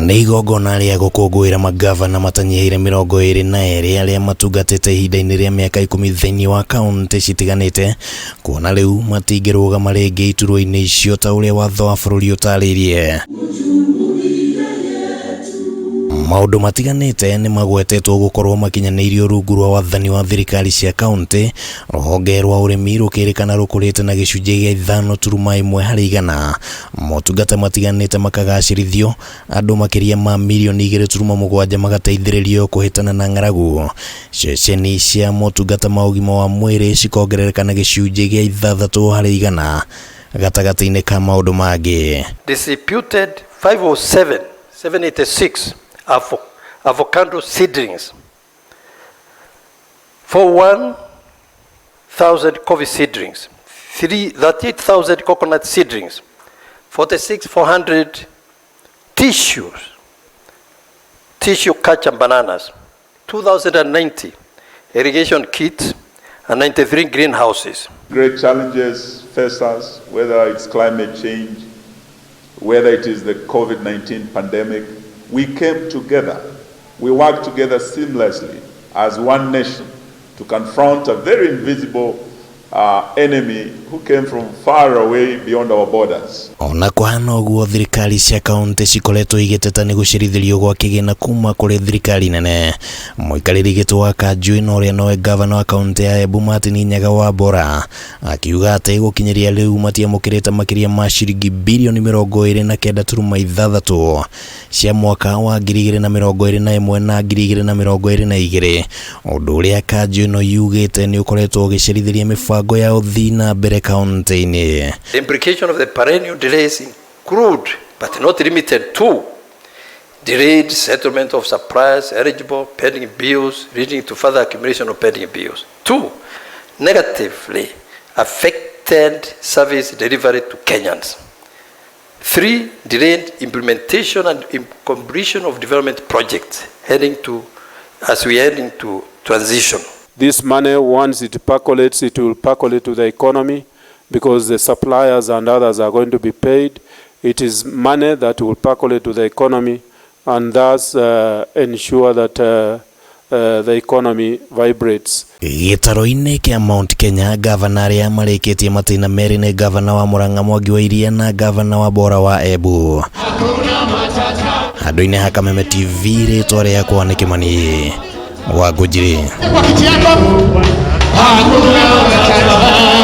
Nĩ igongona rĩa gũkũngũĩra mangavana matanyihĩire 22 arĩa matungatĩte ihinda-inĩ rĩa mĩaka 10 thĩinĩ wa kaunti citiganĩte, kuona rĩu matingĩrũgama rĩngĩ iturwa-inĩ icio ta ũrĩa watho wa bũrũri ũtarĩirie. Maũndũ matiganĩte nĩ magwetetwo gũkorwo makinyanĩirio rungu rwa wathani wa thirikari cia kaunti, rũhonge rwa ũrĩmi rũkĩrĩkana rũkũrĩte na gĩcunjĩ gĩa 5.1%, motungata matiganĩte makagacĩrithio, andũ makĩria ma mirioni 2.7 magateithĩrĩrio kũhĩtana na ng'aragu, ceceni cia motungata ma ũgima wa mwĩrĩ cikongerereka na gĩcunjĩ gĩa 6% gatagatĩ-inĩ ka maũndũ mangĩ. Distributed 507, 786 avocado seedlings, 41,000 coffee seedlings, 38,000 coconut seedlings, 46,400 tissue culture bananas, 2,090 irrigation kits, and 93 greenhouses. Great challenges face us, whether it's climate change, whether it is the COVID-19 pandemic. We came together. We worked together seamlessly as one nation to confront a very invisible enemy who came from far away beyond our borders. Ona kũhana ũguo, thirikari cia kaunti cikoretwo igĩteta nĩ gũcerithĩrio gwa kĩgĩna kuma kũrĩ thirikari nene. Mũikarĩri gĩtĩ wa kanjũ ĩno ũrĩa nowe ngavana wa kaunti ya Embu Martin Nyaga wa Mbora akiuga atĩ gũkinyĩria rĩu matiamũkĩrĩte makĩria ma ciringi birioni 29.6 cia mwaka wa 2021 na 2022, ũndũ ũrĩa kanjũ ĩno yugĩte nĩ ũkoretwo ũgĩcerithĩria mĩbango ya ũthii na mbere kaunti-inĩ. The implication of the perennial delays include, but not limited to, delayed settlement of suppliers eligible pending bills, leading to further accumulation of pending bills. Two, negatively affected service delivery to Kenyans. Three, delayed implementation and completion of development projects heading to, as we head into transition. This money, once it percolates, it will percolate to the economy because the suppliers and others are going to be paid. It is money that will percolate to the economy and thus ensure that the economy vibrates. Gĩtaro-inĩ kĩa Mount Kenya, gavana arĩa marĩkĩtie matĩna merĩ nĩ gavana wa Murang'a Mwangi wa Iria na gavana wa Bora wa Embu. Handũ-inĩ ha Kameme TV, rĩtwa rĩakwa nĩ Kĩmani wa Ngũnjiri. Kwa kiti yako hakuna matata.